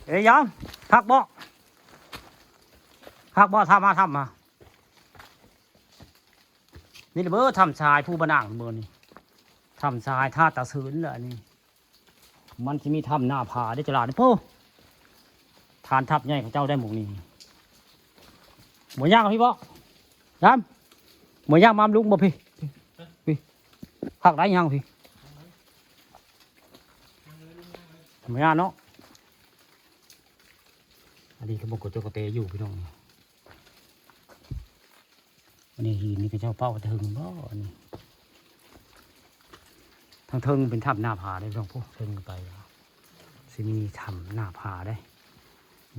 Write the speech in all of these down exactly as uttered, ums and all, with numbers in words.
เอ้ยยาม คักบ่ คักบ่ ถ้ำมา ถ้ำมา นี่เด้อเบิ่ง ถ้ำสหายภูบ่านางเบิ่งนี่ ถ้ำสหายท่าตาเสินเด้ออันนี้ มันสิมีถ้ำหน้าผาเด้อ จราดนี่ โพ ฐานทัพใหญ่เขาเจ้าได้หมู่นี้ บ่ย่างพี่บ่ ยาม บ่ย่างมาลุงบ่พี่ พี่ คักได้ย่างพี่ บ่ย่างเนาะ อันนี้ก็บ่กดจกกระเตอยู่พี่น้อง อันนี้หินนี่ก็เจ้าเป้าเทิงบ่ อันนี้ ทางเทิงเป็นถ้ำหน้าผาเด้อพี่น้อง พุ้นเทิงขึ้นไป สิมีถ้ำหน้าผาเด้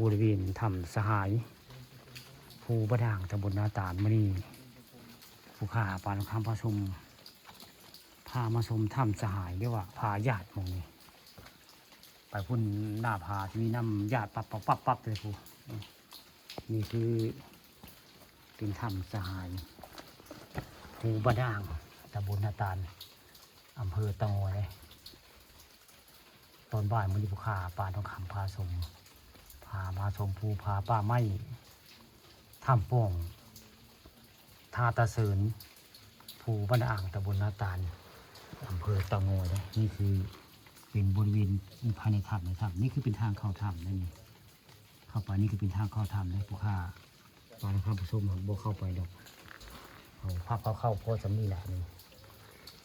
บริเวณถ้ำสหาย ภูบ่านาง ตำบลนาตาล มื้อนี้ ผู้ข้าปานคำพาชม พามาชมถ้ำสหาย เรียกว่าผาหยาดหม่องนี้ ไปพุ้นหน้าผาสิมีน้ำหยาดปั๊บปั๊บปั๊บปั๊บเลยพุ้น นี่คือเป็นถ้ำสหาย ภูบ่านาง ตำบลนาตาล อำเภอเตางอย ตอนบ่ายมื้อนี้ผู้ข้าปานทองคำพาชม พามาชมภูผาป่าไม้ ถ้ำป่อง ท่าตาเสิน ภูบ่านาง ตำบลนาตาล อำเภอเตางอยเด้ นี่คือเป็นบริเวณภายในถ้ำ ในถ้ำ นี่คือเป็นทางเข้าถ้ำนั่นนี่ เข้าไปนี่คือเป็นทางเข้าถ้ำเด้ ผู้ข้าปานคำพาชมบ่เข้าไปดอก เอาภาพคร่าวๆพอส่ำนี้แหละนี่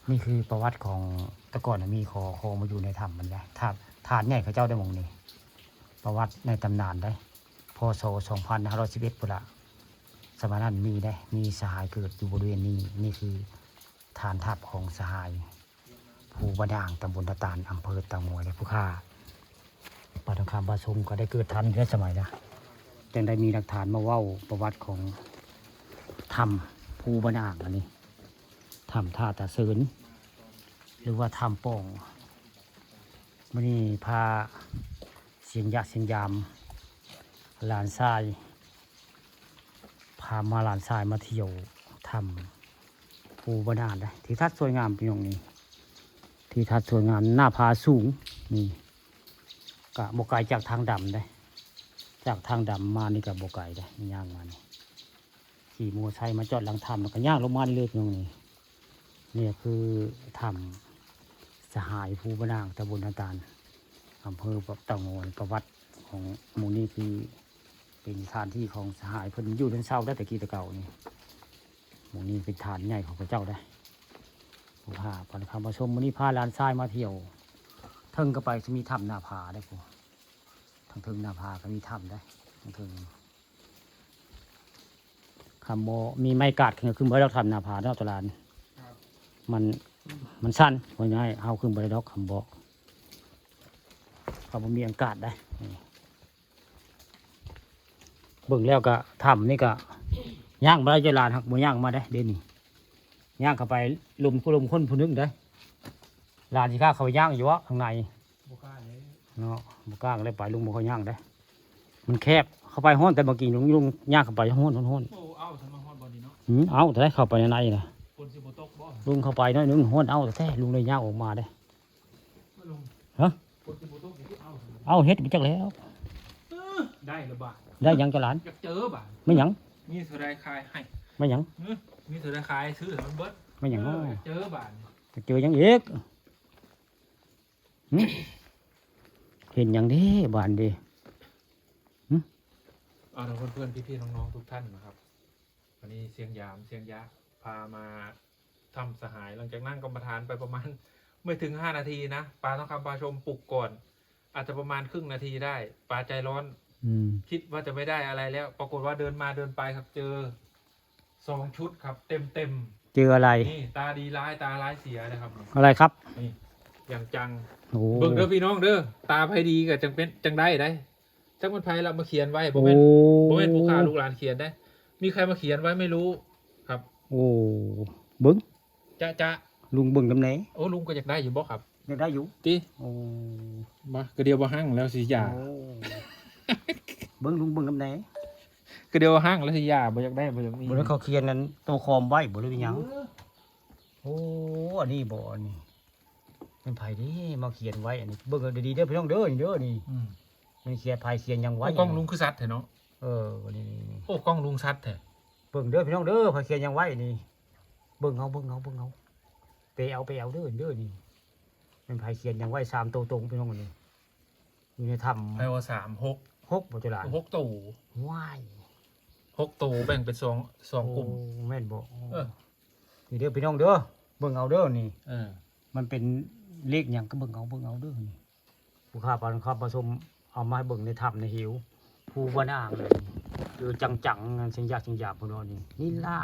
นี่คือประวัติของแต่ก่อนน่ะมีขอ ขอมาอยู่ในถ้ำมันนะ ถ้ำ ฐานใหญ่เขาเจ้าได้หม่องนี้ ประวัติในตำนานได้ พ.ศ. สองพันห้าร้อยสิบเอ็ดพุ้นละ สมัยนั้นมีได้ มีสหายเกิดอยู่บริเวณนี้ นี่คือฐานทัพของสหาย ภูบ่านาง ตำบลนาตาล อำเภอเตางอยเด้ ผู้ข้าปานทองคำพาชมก็ได้เกิดทันอยู่ในสมัยนะ จั่งได้มีหลักฐานมาเว้าประวัติของถ้ำภูบ่านางอันนี้ ถ้ำท่าตาเสิน หรือว่าถ้ำป่อง มื้อนี้พาเสียงยะเสียงยาม หลานชาย พามาหลานชายมาเที่ยวถ้ำภูบ่านางเด้ ทิวทัศน์สวยงามพี่น้องนี่ ทิวทัศน์สวยงาม หน้าผาสูงนี่ ก็บ่ไกลจากทางดำเด้ จากทางดำมานี่ก็บ่ไกลเด้ ย่างมานี่ ขี่มอไซค์มาจอดหลังถ้ำแล้วก็ย่างลงมานี่เลยพี่น้องนี่ นี่คือถ้ำสหายภูบ่านาง ตำบลนาตาล อำเภอเตางอย ประวัติของหมู่นี้คือเป็นสถานที่ของสหายเพิ่นอยู่เรือนเช่าได้แต่กี้แต่เก่านี่ หมู่นี้เป็นฐานใหญ่ของเขาเจ้าได้ ผู้ข้าปานคำพาชม มื้อนี้พาหลานชายมาเที่ยว เทิงก็ไปสิมีถ้ำหน้าผาได้พุ้น ทางเทิงหน้าผาก็มีถ้ำได้ ทางเทิง คำบ่มีไม้กาดขึ้นก็ขึ้นบ่ได้ดอกถ้ำหน้าผาเนาะ ตลาด ครับ มัน มันสั้น ว่าง่าย เฮาขึ้นบ่ได้ดอก คำบ่ เขาบ่มีอังกาดได้ นี่ เบิ่งแล้วก็ถ้ำนี่ก็ย่างบ่ได้ เจ้าหลานหักบ่ย่างมาได้ เดี๋ยวนี้ ย่างเข้าไปลุมผู้ลุมคนผู้หนึ่งได้ หลานสิกล้าเข้าไปย่างอยู่วะข้างใน บ่กล้าเลย เนาะ บ่กล้าก็เลยไป ลุงบ่ค่อยย่างเด้ มันแคบ เข้าไปฮ้อน แต่เมื่อกี้ลุง ลุงย่างเข้าไปฮ้อน ฮ้อน ฮ้อน โอ้ เอา สมาฮอดบ่อนนี้เนาะ อืม เอาแต่เข้าไปในในนะ ฝนสิบ่ตกบ่ ลุงเข้าไปหน้อยนึงฮ้อน เอาแต่ลุงเลยย่างออกมาเด้ ลุง ฮะ ฝนสิบ่ตกสิเอา เอาเฮ็ดไปจักแล้ว เออ ได้ละบาท ได้หยังเจ้าหลาน อยากเจอบาท ไม่หยัง มีเท่าใดขายให้ ไม่หยัง เออ มีเท่าใดขายซื้อให้มันเบิด ไม่หยัง เออ เนาะ อยากเจอบาท จะเจอหยังอีก หึ เห็นหยังเด้บาดเด้ หึ เอาล่ะ เพื่อนๆ พี่ๆ น้องๆ ทุกท่านนะครับ วันนี้เสียงยามเสียงยะพามาถ้ำสหาย หลังจากนั่งกรรมฐานไปประมาณ ไม่ถึงห้านาทีนะ ปาทองคำพาชมปลุกก่อน อาจจะประมาณครึ่งนาทีได้ ปาใจร้อน อืม คิดว่าจะไม่ได้อะไรแล้ว ปรากฏว่าเดินมาเดินไปครับ เจอ สองชุดครับ เต็มๆ เจออะไร นี่ ตาดีร้าย ตาร้ายเสียนะครับ อะไรครับ นี่ อย่างจัง โอ้ เบิ่งเด้อพี่น้องเด้อ ตาไผดีก็จังเป็น จังได้ได้ จักมันไผละมาเขียนไว้ บ่แม่น โอ้ บ่แม่นผู้ข้าลูกหลานเขียนได้ มีใครมาเขียนไว้ไม่รู้ ครับ โอ้ เบิ่ง จ๊ะจ๊ะ ลุงเบิ่งนำแหน่ โอ้ ลุงก็อยากได้อยู่บ่ครับ อยากได้อยู่ ติ โอ้ บ่ ก็เดี๋ยวบ่หั่งแล้วสิหย่า โอ้ เบิ่งลุงเบิ่งนำแหน่ ก็เดี๋ยวหั่งแล้วสิหย่า บ่อยากได้ บ่อยากมี บ่ได้เขาเขียนนั้นตัวคอมไว้บ่หรือเป็นหยัง เออ โอ้ อันนี้บ่ อันนี้ เป็นไผเด้มาเขียนไว้ อันนี้ เบิ่งเอาดีๆ เด้อพี่น้องเด้อ นี่เด้อ นี่ อืม มันเขียน ไผเขียนหยังไว้ โอ้ กล้องลุงคือสัตว์แท้เนาะ เออ นี่ๆๆ โอ้ กล้องลุงสัตว์แท้ เบิ่งเด้อพี่น้องเด้อ ไผเขียนหยังไว้นี่ เบิ่งเอา เบิ่งเอา เบิ่งเอา ไปเอา ไปเอาเด้อ เด้อนี่ มันไผเขียนหยังไว้ สามตัวตรงพี่น้องนี่ อยู่ในถ้ำ ไผว่า สาม หก หกบ่เจ้าหลาน หกตัว ว้าย หกตัวแบ่งเป็นสอง สองกลุ่ม โอ้ แม่นบ่ เออ นี่เด้อพี่น้องเด้อ เบิ่งเอาเด้อนี่ เออ มันเป็นเลขหยังก็เบิ่งเอา เบิ่งเอาเด้อนี่ ผู้ข้าปานข้าผสมเอามาให้เบิ่งในถ้ำในเหว ผู้บ่นางเลย คือจังๆ จังหยาบจังหยาบพุ่นเนาะนี่ นี่ล่ะ